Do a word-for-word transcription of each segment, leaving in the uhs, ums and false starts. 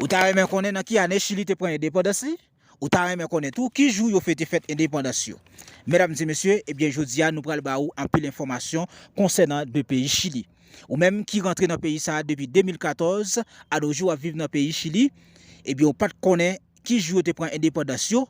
Ou ta renmen konnen nan ki ane Chili te pran endepandans li? Ou ta renmen konnen tou ki jou yo fete fèt endepandans yo? Medam e mesye, ebyen, jodi a, nou pral ba ou anpil enfòmasyon konsènan de peyi Chili. Ou menm ki rantre nan peyi sa a depi de mil katòz, a nos jours w ap viv nan peyi Chili, ebyen, ou pa t konnen ki jou yo te pran endepandans yo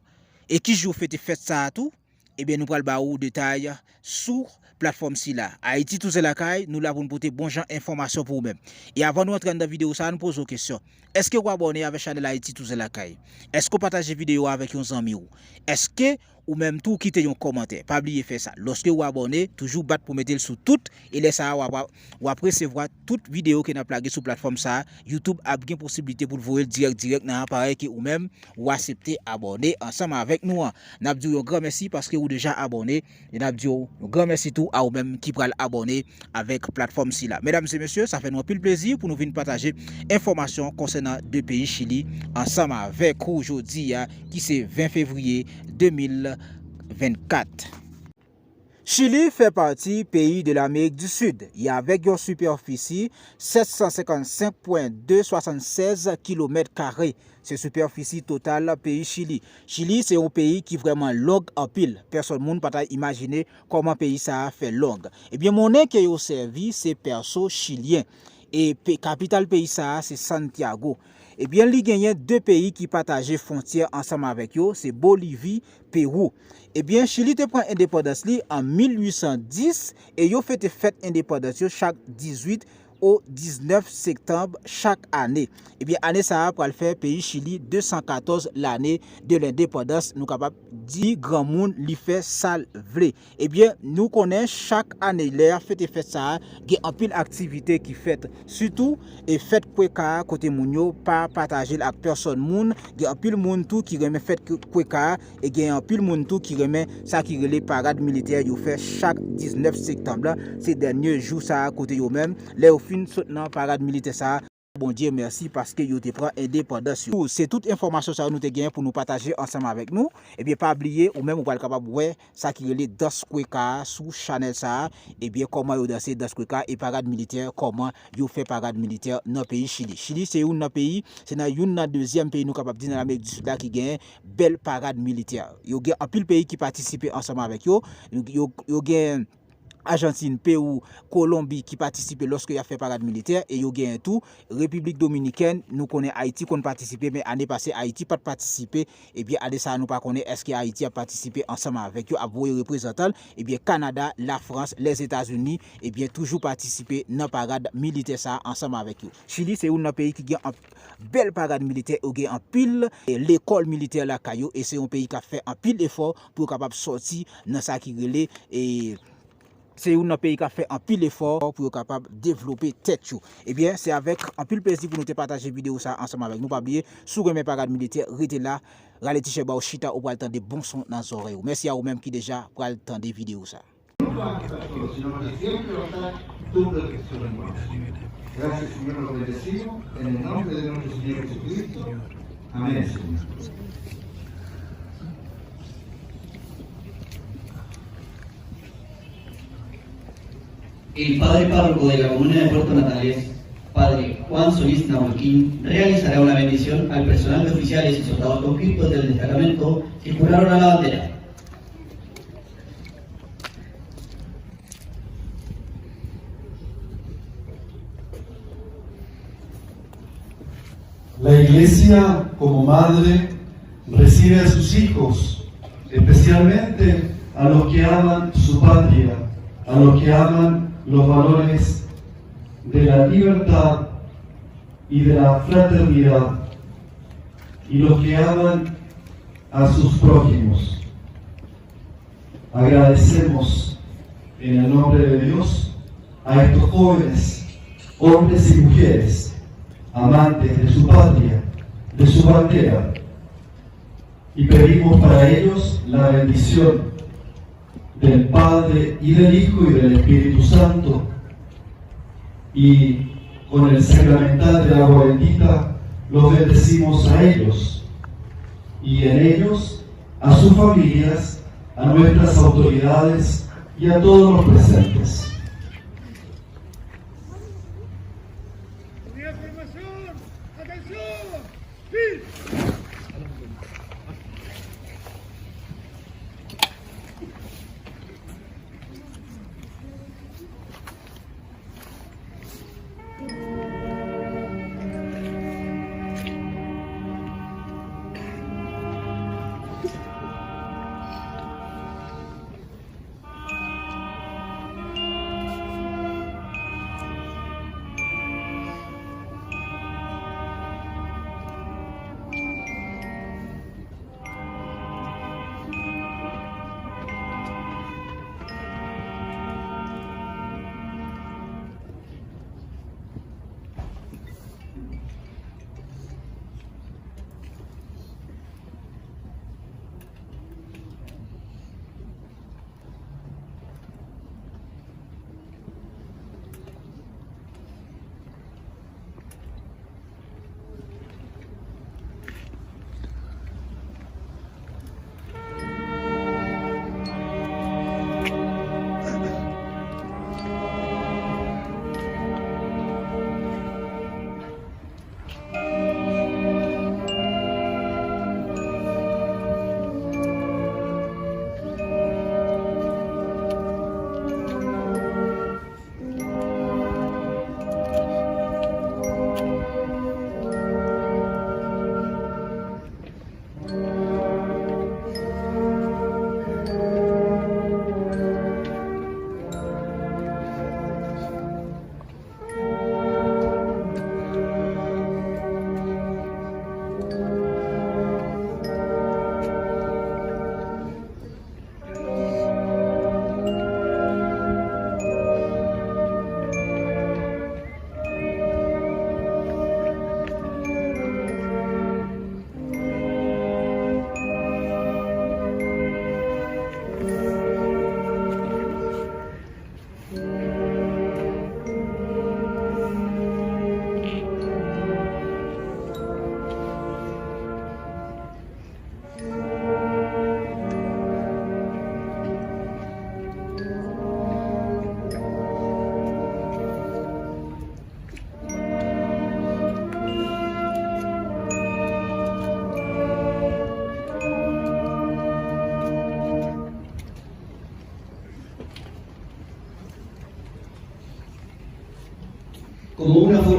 e ki jou yo fete fèt sa a tou, ebyen, nou pral ba ou detay sou platfòm sila. Ayiti Touzen Lakay, nou la pou n pote bon jan enfòmasyon pou ou menm. E avan nou antre anndan videyo sa a, nou poze w kesyon. Èske w abòne avèk chanèl Ayiti Touzen Lakay? Èske w pataje videyo a avèk yon zanmi w? Èske ou menm tou kite yon kòmantè? Pa bliye fè sa. Lòske w abòne, toujou bat pou mete l sou tout, e lè sa a, w ap, w ap resevwa tout videyo ke n ap lage sou platfòm sa a. YouTube ap gen posiblite pou l voye l dirèk dirèk nan aparèy ke ou menm ou aksepte abòne ansanm avèk nou an. N ap di w yon gran mèsi paske ou deja abòne, e n ap di w yon gran mèsi tou a ou menm ki pral abòne avèk platfòm sila. Medam e mesye, sa fè nou anpil plezi pou nou vin pataje enfòmasyon konsènan de peyi Chili ansanm avèk ou jodi a, ki se ven fevriye de mil vennkat. Chili fè pati peyi de Lamerik di Sid, e avèk yon sipèfisi sèt san senkannsenk pwen de swasannsèz kilomèt kare. Se sipèfisi total peyi Chili. Chili se yon peyi ki vrèman long anpil. Pèsòn moun pa ta imajine kòman peyi sa a fè long. Ebyen, monnen ke yo sèvi se pèso chilyen. E pe-, kapital peyi sa a se Santiago. Ebyen, li genyen de peyi ki pataje fwontyè ansanm avèk yo, se Bolivi, Pewou. Ebyen, Chili te pran endepandans li an mil uit san dis e yo fete fèt endepandans yo chak dizuit o diznèf septanm chak ane. Ebyen, ane sa a pral fè peyi Chili de san katòz lane de lendepandans, nou kapab di granmoun li fè sa l vle. Ebyen, nou konnen chak ane lè y ap fete fèt sa a, gen anpil aktivite ki fèt. Sitou, e fèt kweka a kote moun yo pa pataje l ak pèsòn moun. Gen anpil moun tou ki renmen fèt kwe-, kweka a, e gen anpil moun tou ki renmen sa ki rele parad militè yo fè chak diznèf septanm la. Se dènye jou sa a kote yo menm, lè yo fin sot nan parad militè sa a, Bondye mèsi paske yo te pran endepandans yo. Se tout enfòmasyon sa yo nou te genyen pou nou pataje ansanm avèk nou. Ebyen, pa bliye, ou menm ou pral kapab wè sa ki rele dans kweka a sou chanèl sa a. Ebyen, kòman yo danse dans kweka e parad militè, kòman yo fè parad militè nan peyi Chili. Chili se youn nan peyi, se nan youn nan dezyèm peyi nou kapab di nan Lamerik di Sid la ki genyen bèl parad militè. Yo gen anpil peyi ki patisipe ansanm avèk yo. Yo, yo, yo gen Ajantin, Pewou, Kolonbi ki patisipe lòske y ap fè parad militè, e yo genyen tou Repiblik Dominikèn. Nou konnen Ayiti konn patisipe, men ane pase Ayiti pa t patisipe. Ebyen, ane sa a, nou pa konnen èske Ayiti ap patisipe ansanm avèk yo, ap voye reprezantan l. Ebyen, Kanada, Lafrans, Lèzetazini, ebyen, toujou patisipe nan parad militè sa a ansanm avèk yo. Chili se youn nan peyi ki gen anp-, bèl parad militè, yo gen anpil, e, lekòl militè lakay yo, e se yon peyi k ap fè anpil efò pou yo kapab sòti nan sa ki rele, e, se youn nan peyi k ap fè anpil efò pou yo kapab devlope tèt yo. Ebyen, se avèk anpil plezi pou nou te pataje videyo sa a ansanm avèk nou. Pa bliye, si w renmen parad militè, rete la, rale ti chè ba w chita, ou pral tande bon son nan zòrèy ou. Mèsi a ou menm ki deja pral tande videyo sa a. Nunca va a estar solo, sino que siempre va a estar tu protección, hermano. Gracias, Señor, lo bendecimos en el nombre de nuestro Señor Jesucristo. Amén, Señor. El padre párroco de la comuna de Puerto Natales, padre Juan Solís Nahuelquín, realizará una bendición al personal de oficiales y soldados conscriptos del destacamento que juraron a la bandera. La iglesia, como madre, recibe a sus hijos, especialmente a los que aman su patria, a los que aman los valores de la libertad y de la fraternidad, y los que aman a sus prójimos. Agradecemos en el nombre de Dios a estos jóvenes, hombres y mujeres, amantes de su patria, de su bandera, y pedimos para ellos la bendición del Padre y del Hijo y del Espíritu Santo, y con el sacramental del agua bendita los bendecimos a ellos, y en ellos a sus familias, a nuestras autoridades y a todos los presentes. Primera formación, atención.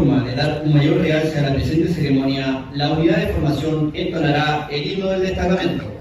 Le da un mayor realce a la presente ceremonia, la unidad de formación entonará el himno del destacamento.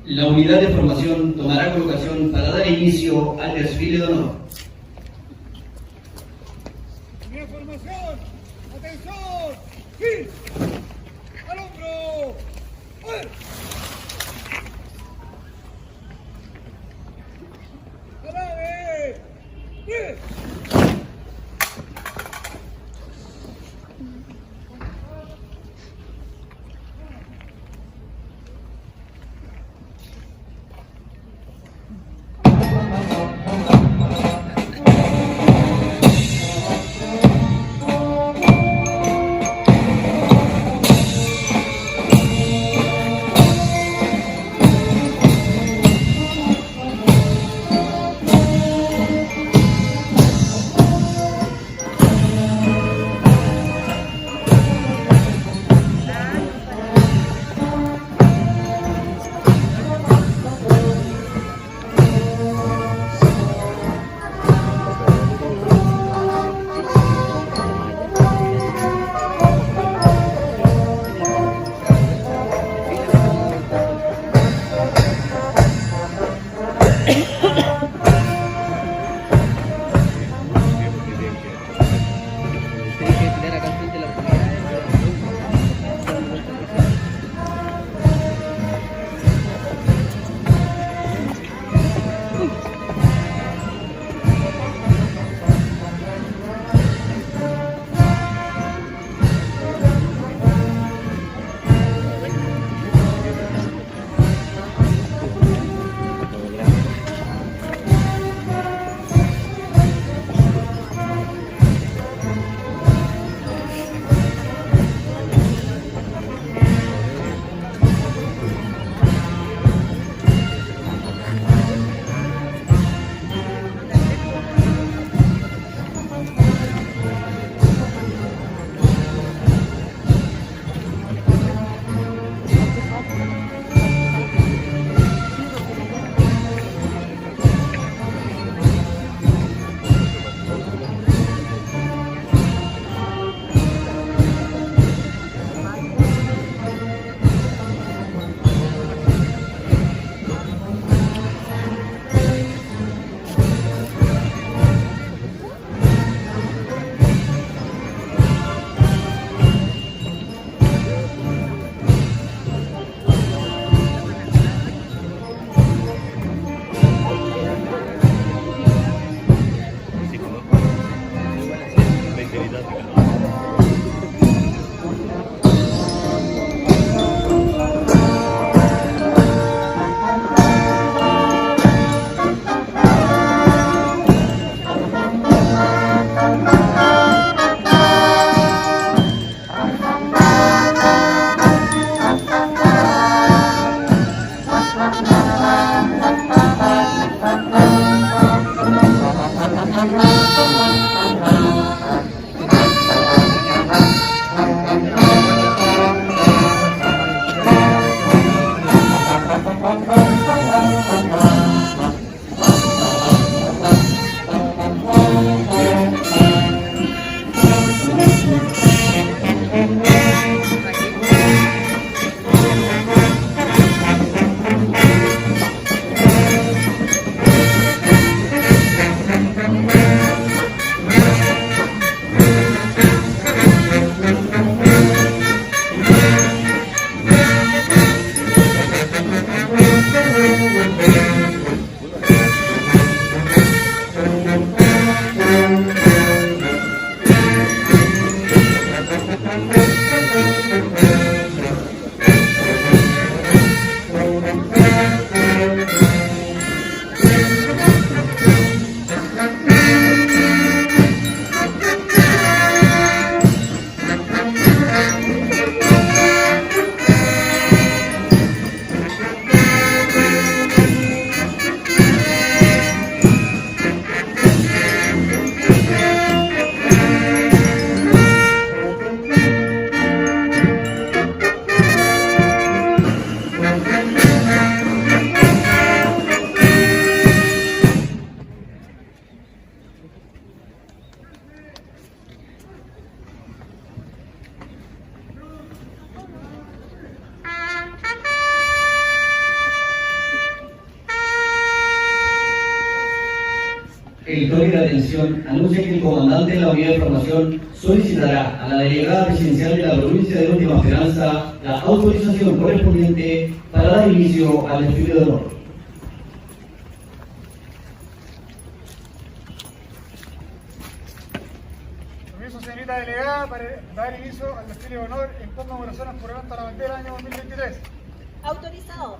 La unidad de formación tomará colocación para dar inicio al desfile de honor. Primera formación, atención, fin, al hombro, fuera. El toque de atención anuncia que el comandante de la unidad de formación solicitará a la delegada presidencial de la provincia de Última Esperanza la autorización correspondiente para dar inicio al desfile de honor. Permiso, señorita delegada, para dar inicio al desfile de honor en conmemoración al juramento a la bandera año dos mil veintitrés. Autorizado.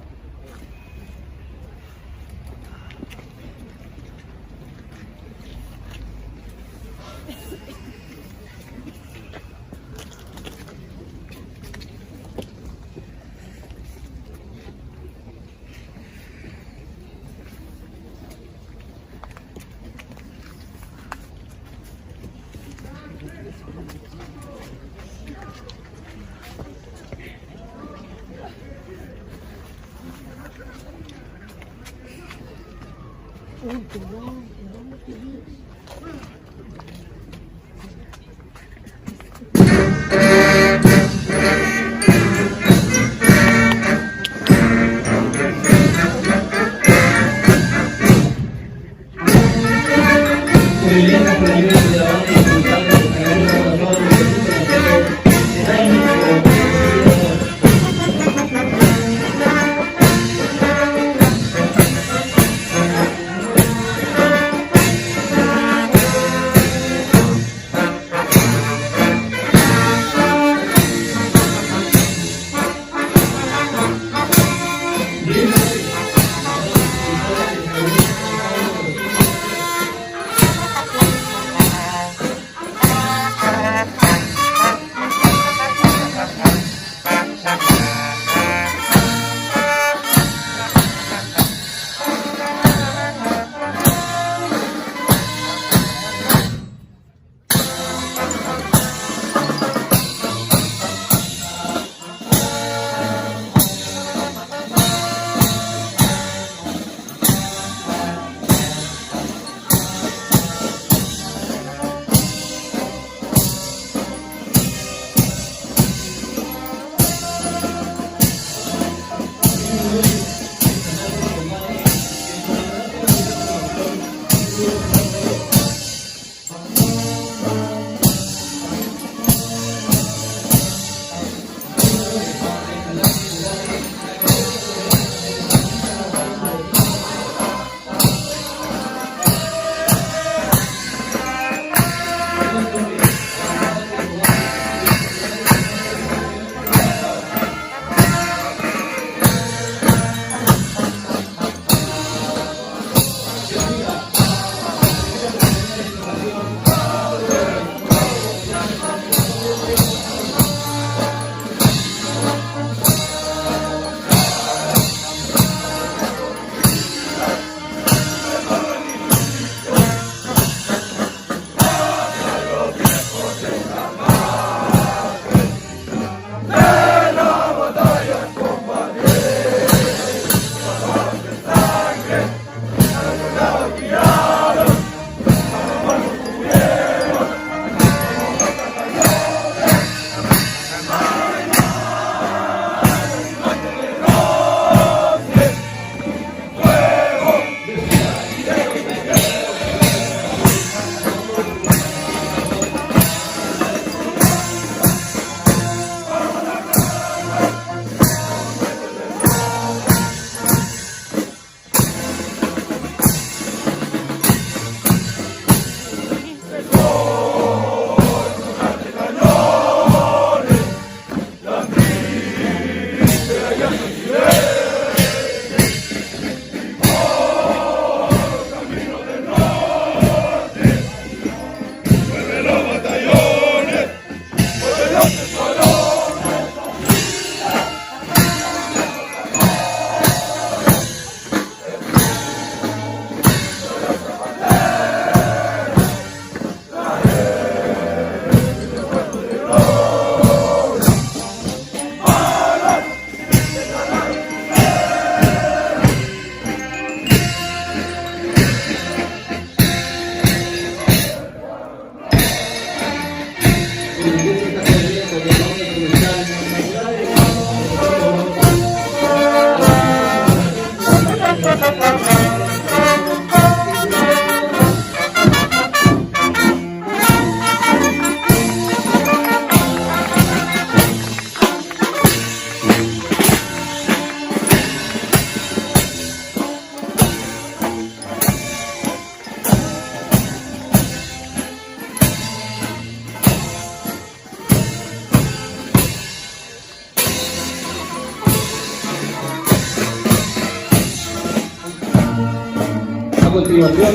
Continuación,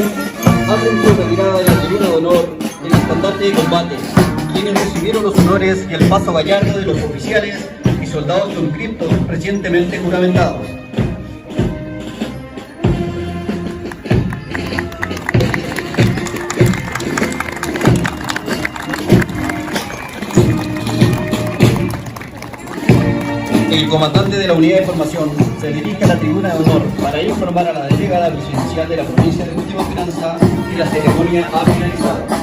hacen su retirada de la tribuna de honor el estandarte de combate, quienes recibieron los honores y el paso gallardo de los oficiales y soldados conscriptos recientemente juramentados. El comandante de la unidad de formación se dirige a la tribuna de honor para informar a la delegada presidencial de la provincia de Última Esperanza que la ceremonia ha finalizado.